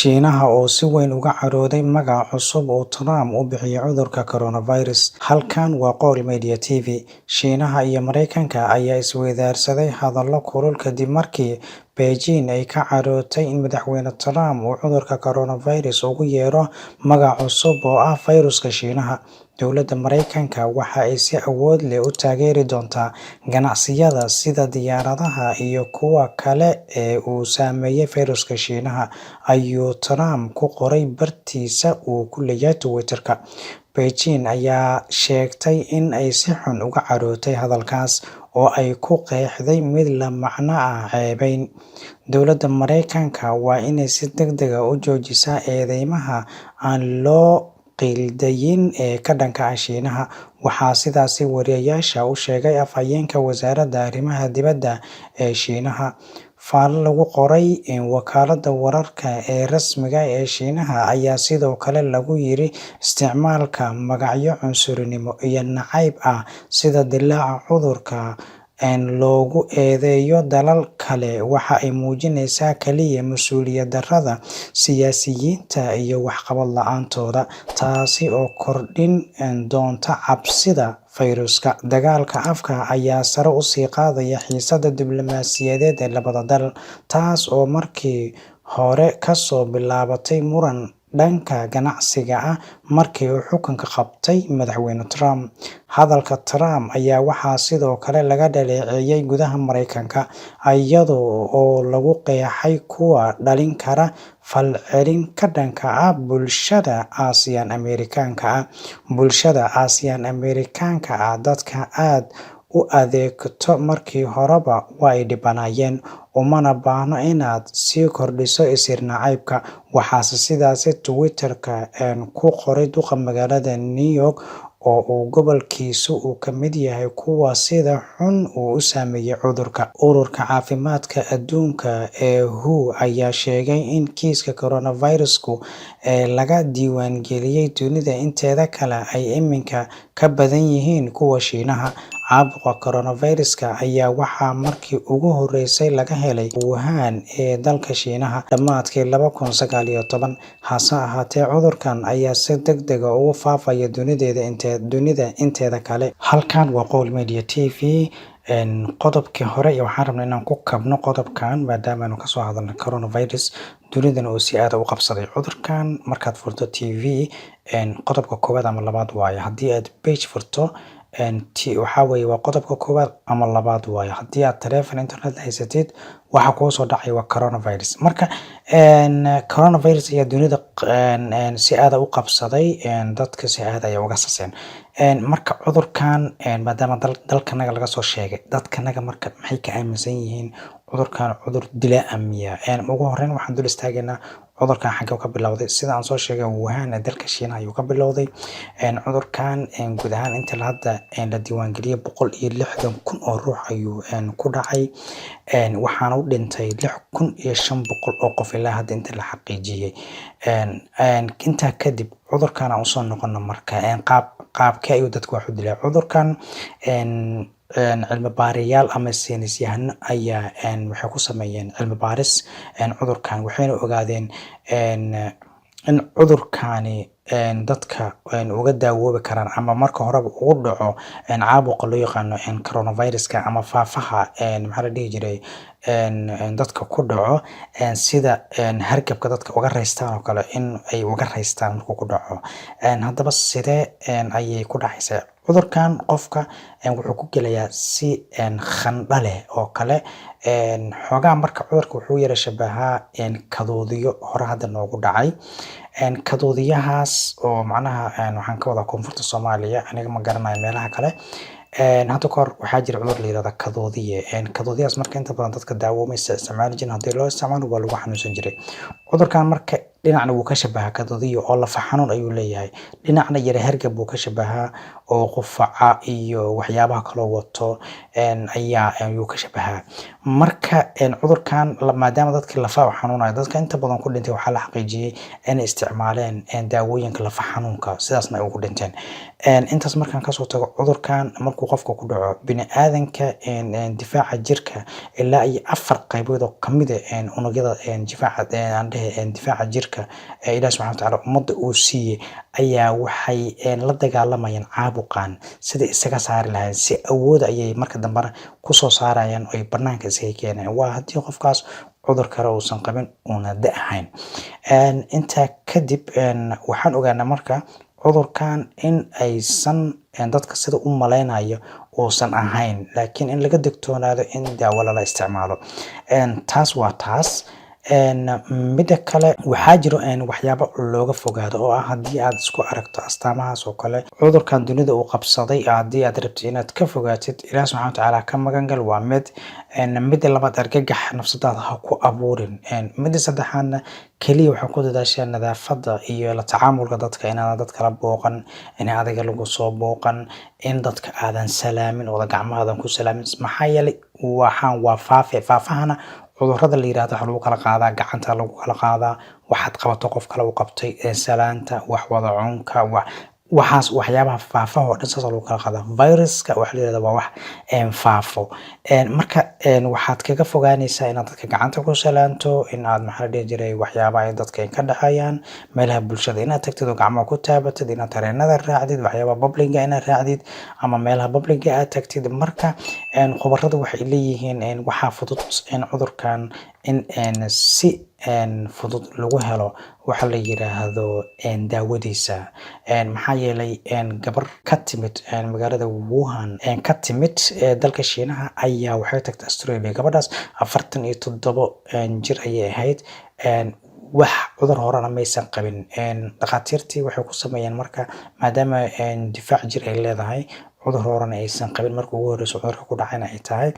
Shiinaha oo si weyn uga carooday magaca cusub oo Trump u bixiyay cudurka coronavirus. Halkan waa Qowl Media TV. Shiinaha iyo Mareykanka ayaa isweydaarsaday hadallo kulul kadib markii Beijing ay ka carootay in Madaxweyne Trump uu cudurka coronavirus ugu yeero magac cusub oo ah fayraska Shiinaha. Dowladda Mareykanka waxa ay si awood leh u taageeri doontaa ganacsiyada sida diyaaradaha iyo kuwa kale ee uu saameeyay fayraska Shiinaha, ayuu Trump ku qoray bartiisa uu ku leeyahay Twitter-ka. Beijing ayaa sheegtay in ay si xun uga carootay hadalkaas, oo ay ku qeexday mid la macno ah ceebayn. Dowladda Mareykanka waa inay si degdeg ah u joojisaa eedeymaha aan loo qiildayin ee ka dhanka ah Shiinaha, waxaa sidaas wariyeyaasha u sheegay afhayeenka wasaaradda arrimaha dibadda ee Shiinaha. Faallo lagu qoray wakaaladda wararka ee rasmiga ah ee Shiinaha ayaa sidoo kale lagu yiri isticmaalka magacyo cunsurinimo iyo nacayb ah sida dillaaca cudurka loogu eedeeyo dalal kale waxa ay muujinaysaa kaliya mas'uuliyad darrada siyaasiyiinta iyo waxqabad la'aantooda, taas oo kordhin doonta cabsida fayraska. Dagaalka afka ayaa sare u sii qaadaya xiisadda diblomaasiyadeed ee labada dal, taas oo markii hore kasoo bilaabatay muran dhanka ganacsiga ah markii uu xukunka qabtay Madaxweyne Trump. Hadalka Trump ayaa waxaa sidoo kale laga dhaleeceeyay gudaha Mareykanka, iyada oo lagu qeexay kuwa dhalin kara falcelin ka dhanka ah bulshada Asian Amerikaanka ah. Bulshada Asian Amerikaanka ah dadka aad u adeegto markii horeba way dhibanaayeen, umana baahna inaad sii kordhiso isir nacaybka. Waxaase sidaas Twitter-ka ku qoray duqa magaalada New York oo uu gobolkiisu uu ka mid yahay kuwa sida xun u saameeyay cudurka. Ururka Caafimaadka Adduunka ee WHO ayaa sheegay in kiisaska coronavirus-ku ee laga diiwaangeliyay dunida inteeda kale ay iminka ka badan yihiin kuwa Shiinaha. Caabuqa coronavirus-ka ayaa waxaa markii ugu horeysay laga helay Wuhan ee dalka Shiinaha dhammaadkii 2019. Hase ahaatee, cudurkan ayaa si degdeg ah ugu faafaya dunida inteeda kale. Halkan waa Qowl Media TV. Qodobkii hore iyo waxaan rabnaa inaan ku kabno qodobkan, maadaama aanu kasoo hadalnay coronavirus, dunidana uu si aad u qabsaday cudurkan. Markaad furto TV, qodobka koowaad ama labaad waaye. Haddii aad page furto, waxaa weeye waa qodobka koowaad ama labaad waaye. Haddii aad taleefon internet haysatid, waxa kuu soo dhacaya waa coronavirus. Marka coronavirus ayaa dunida si aad u qabsaday, dadka si aad ayay uga saseen. Marka cudurkan maadaama dalkanaga laga soo sheegay, dadkanaga marka maxay ka aaminsan yihiin cudurkan? Cudur dilaa miyaa? Ugu horreyn waxaan dul istaagaynaa cudurkan xagee ka bilowday. Sida aan soo sheegay, Wuhan ee dalka Shiinaha ayuu ka bilowday cudurkan. Guud ahaan inta hadda la diiwaangeliyay 160,000 oo ruux ayuu ku dhacay, waxaana u dhintay 6500 oo qof ilaa hadda inta la xaqiijiyay. Intaa kadib cudurkan aan usoo noqono. Marka qaabkee ayuu dadka wax u dilaa cudurkan? Cilmi baarayaal ama saynisyahano ayaa waxay ku sameeyeen cilmi baaris cudurkan, waxayna ogaadeen in cudurkani dadka uga daawoobi karaan ama marka horeba ugu dhaco caabuqa loo yaqaano coronavirus-ka ama faafaha, maxaa la dhihi jiray, dadka ku dhaco sida hargabka dadka uga raystaan oo kale in ay uga raystaan markuu ku dhaco. Haddaba sidee ayay ku dhacaysaa cudurkan? Qofka wuxuu ku gelayaa si qandho leh oo kale xoogaa. Marka cudurka wuxuu yara shabahaa kaduudiyo hore hadda noogu dhacay, kaduudiyahaas oo macnaha waxaan ka wadaa koonfurta Soomaaliya, aniga ma garanayo meelaha kale. Hadda kahor waxaa jira cudur la yirahdo kaduudiye. Kaduudiyahaas marka inta badan dadka daawo ma isticmaali jirin, haddii loo isticmaalo waa lagu xanuunsan jiray. Cudurkan marka dhinacna wuu ka shabahaa kaduudiyo oo lafa xanuun ayuu leeyahay, dhinacna yara hargab buu ka shabahaa oo oo qufaca iyo waxyaabaha kaloo wato ayaa ayuu ka shabahaa. Marka cudurkan, maadaama dadka lafaha u xanuunaya, dadka inta badan ku dhintay waxaa la xaqiijiyey inay isticmaaleen daawooyinka lafa xanuunka, sidaasna ay ugu dhinteen. Intaas markaan kasoo tago, cudurkan markuu qofka ku dhaco bini aadanka, difaaca jirka ilaa iyo afar qaybood oo kamid ah unugyada difaaca, aan dhehe difaaca jirka ee Ilaah subxaana watacaala ummadda uu siiyey, ayaa waxay la dagaalamayaan caabuqan sidai isaga saari lahayn. Si awood ayay marka dambena kusoo saarayaan oo ay banaanka isaga keenayaan. Waa haddii qofkaas cudur kale uusan qabin, uuna da ahayn. Intaa kadib waxaan ogaanaa marka cudurkan in aysan dadka sida u maleynayo uusan ahayn, laakiin in laga digtoonaado in daawo lala isticmaalo. Taas waa taas. Mida kale, waxaa jiro waxyaabo looga fogaado oo ah haddii aad isku aragto astaamahaas oo kale cudurkan dunida uu qabsaday, haddii aad rabtid inaad ka fogaatid, Ilaah subxana watacaala ka magangal, waa mid. Mida labaad, argagax nafsadaada ha ku abuurin. Mida saddexaadna, keliya waxaa ku dadaashaa nadaafadda iyo la tacaamulka dadka, inaadan dad kala booqan, in adiga lagu soo booqan, in dadka aadan salaamin ooda gacmahaadan ku salaamin. Maxaa yeelay waxaan waa faafe. Faafahana cudurada la yirahdo waxaa lagu kala qaadaa gacanta, lagu kala qaadaa waxaad qabato qof kale uu qabtay, salaanta, wax wada cunka, waxaas, waxyaabaha faafaha oo dhan saas lagu kala qaadaa. Viruska waxa la yirahdaa waa wax faafo. Marka waxaad kaga fogaanaysaa inaad dadka gacanta ku salaanto, in aad, maxaa la dhihi jiray, waxyaabaha ay dadka ka dhexeeyaan, meelaha bulshada inaad tagtid oo gacmaha ku taabatid, inaad tareenada raacdid, waxyaabaha public-ga inaad raacdid ama meelaha public-ga aad tagtid. Marka khubaradu waxay leeyihiin waxaa fudud in cudurkan in si fudud lagu helo waxa la yiraahdo daawadiisa. Maxaa yeelay gabar ka timid magaalada Wuhan, ka timid dalka Shiinaha, ayaa waxay tagtay Australia. Gabadhaas 47 jir ayay ahayd, wax cudur horena maysan qabin. Dhakhaatiirtii waxay ku sameeyeen marka, maadaama difaac jir ay leedahay, cudur horena aysan qabin, marka ugu horeyso cudurka ku dhacayna ay tahay,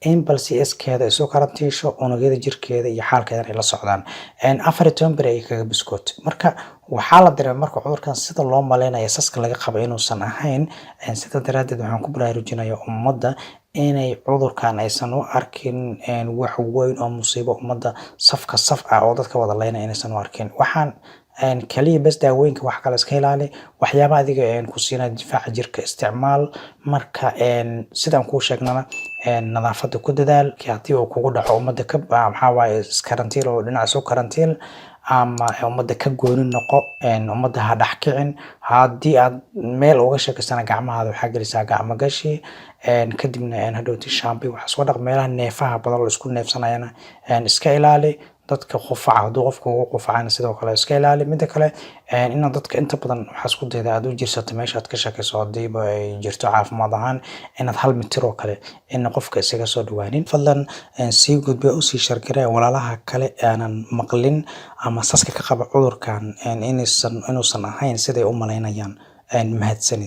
in balse iskeeda isu karantiisho, unugyada jirkeeda iyo xaalkeedana ay la socdaan, 14 beri ay kaga biskoot. Marka waxaa la diray marka cudurkan sida loo maleynayo, saska laga qabo, inuusan ahayn. Sida daraaddeed waxaan ku baraarujinaya ummadda inay cudurkan aysan u arkin wax weyn oo musiibo ummadda safka saf ah oo dadka wada leynaya inaysan u arkin. Waxaan kaliya bes daawooyinka, wax kale iska ilaali, waxyaabaha adiga ku siinaya difaaca jirka isticmaal. Marka sidaan kuu sheegnana, nadaafadda ku dadaal. Haddii uu kugu dhaco, ummadda ka, maxaa waaye, iskarantiil oo dhinac isu karantiil ama ummadda ka gooni noqo, ummadda ha dhex kicin. Haddii aad meel uga sheekaysana, gacmahaada waxaa gelisaa gacmo gashi, kadibna hadhowti shampoo wax isku dhaq. Meelaha neefaha badan la isku neefsanayana iska ilaali. Dadka qufaca, hadduu qofka ugu qufacana, sidoo kale iska ilaali. Mida kale, inaad dadka inta badan waxaa isku dayda aad u jirsato meesha aad ka shaqeyso, hadiiba ay jirto caafimaad ahaan, inaad 1 mitir oo kale in qofka isaga soo dhawaanin. Fadlan sii gudbe, usii share garee walaalaha kale aanan maqlin ama saska ka qaba cudurkan inaysan inuusan ahayn siday u malaynayaan. Mahadsanid.